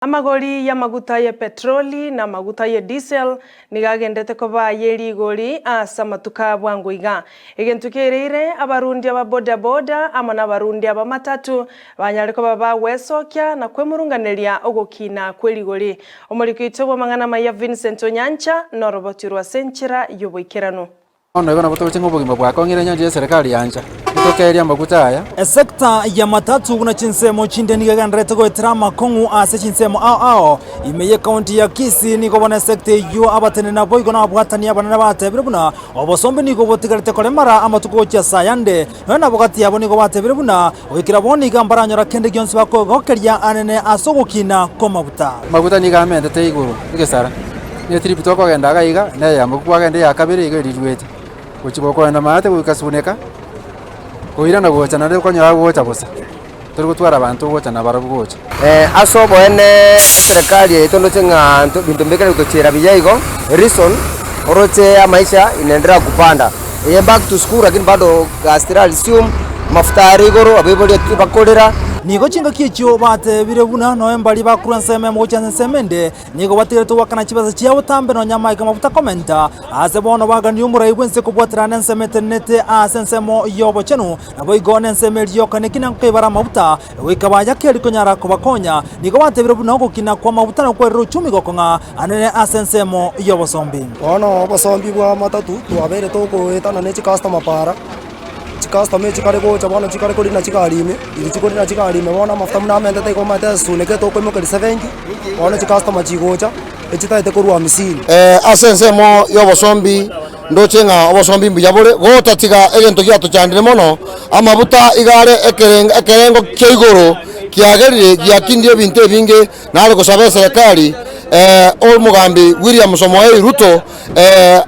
Amagori y'amaguta ye petroli na amaguta ye diesel nigo agendete koba aye rigori ase amatuko a bwango iga. Egento kereire abarundi aba boda boda amo nabarundi ab'amatatu banyare koba bagwesokia na kwemurunganeria ogokina kwe rigori. Omoriki oito bw'amang'ana amaya Vincent Onyancha noroboti orwo ase enchera y'oboikeranu. Bono igo nabo toroche ng'a obogima bwakong'ire enyancha y'eserekari yancha, nitokeerie amaguta aya. Esecta ya matatu buna chinsemo chinde nigo egendererete goetera amakong'u ase chinsemo ao ao ime y'ecounty ya Kisii. Nigo bono esecta eyio abateneneri naboigo nababwatani abanene batebire buna obosombe nigo botigarete koremara amatuko gochia ase ayande. Nonya nabo gati yabo nigo batebire buna goikera bono iga mbaranyora kende gionsi bakogokeria anene ase ogokina kw'amaguta. Amaguta nigo amentete igoro egesara. Ne etrip tokogenda iga iga, na eyemo kwagenda eya kabere iga eriruete, gochia gokogenda maate goika suneka, koirana gocha naende okonyora gocha bosa, tori gotwara abanto ogocha nabarabwo gocha. Ase oboene eserekari yaito ndoche ng'a nto binto mbikare gotochiera buya igo, reason, oroche amaisha inaendelea kupanda, eye back to school lakini bado gasi tera resume, amafuta are igoro, abaibori bakorera. Nigo chingaki echio batebire buna noe mbaria bakorwa ensemo emo gochia ase ensemo ende, Nigo batigarete goakana chibesa chia botambe nonya amaika amaguta komenta. Aase bono baganirie omorai bw'ense kobwaterana nensemo etenenete ase ensemo y'obochenu, naboigo nensemo eria yoka nekina nkoibara amaguta, goika bayakeri konyara kobakonya. Nigo batebire buna ogokina kw'amaguta nokwerera uchumi gokong'a anene ase ensemo y'obosombi. Bono obosombi bwa matatu twabeire togoetana ne chicustomer para. Chicustoma echi chikare gocha bono chikare korina chigari ime, riria chikorina chigari ime bono amafuta buna amentete igo omanyete esuneke tokoimokeria seventy, bono chicustoma chigocha, echitagete korwa hamsini. Ase ensemo y'obosombi ndoche ng'a obosombi mbuya bore, gotatiga egento giatochandire mono, amabuta iga are ekerengo ekerengo kia igoro kiagerire giakindire ebinto ebinge, nare gosaba eserekari omogambi William Samoei Ruto.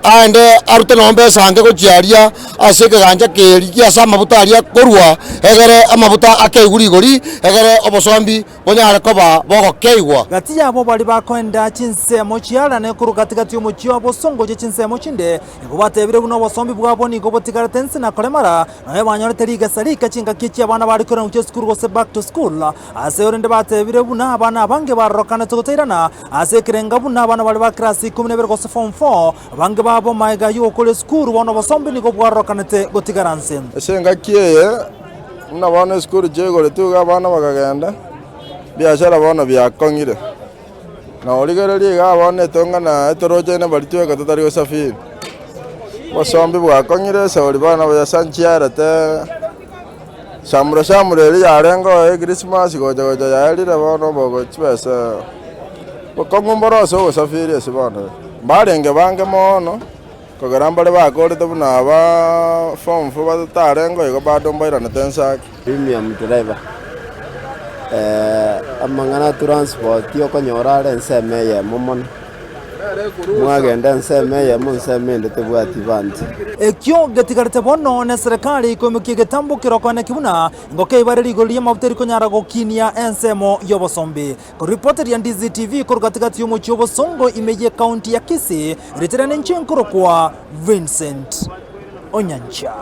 Aende arute nonya esange gochia aria ase ekegancha keria ase amabuta aria akorua, egere amabuta akeigwe rigori, egere obosombi bonyare koba bogokeigwa. Gati yabo baria bakoenda chinsemo chiarane korwa gati-gati y'omochie o bosongo gochia chinsemo chinde, nigo batebire buna obosombi bwabo nigo botigarete inse na koremara, nonya banyorete rigesa rike chingaki echi abana bare koirana gochia esukuru gose back to school. Ase orende batebire buna abana abange barorokanete gotairana Ase ekerenga buna abana baria ba class ikomi na ibere gose form four, abange babo magega y'ogokora esukuru bono obosombi nigo bwarorokanete gotigara nse. Ase engaki eye, buna bono esukuru chiaigoretwe iga abana bakagenda, ebiashara bono biakong'ire. Na origereria iga bono etonga na etoroche baria tweka totari gosafiri. Obosombi bwakong'ire esauri bono buya nchiarete shamra shamra eria yarengeo ya ekrismasi gocha gocha yaerire bono bogo chibesa bokong'u mboro ase ogosafiri ase bono. Mbarenge bange mono, kogera mbare bakorete buna aba form four batarengeo igo bado mbairanete inse ake. Premium driver, amang'ana a transport okonyora are ensemo eyemo mono. Mwagenda ensemo eyemo, ensemo ende tebwati banto. Ekio getigarete bono neserekari koimokia egetambo kerokwaneki buna engoko eibare rigori ri'amafuta erikonyara gokinia ensemo y'obosombi. Koripoteria Ndizi TV korwa gatigati y'omochie o'Bosongo ime y'ecounty ya Kisii, ritere ninche nkorokwa Vincent Onyancha.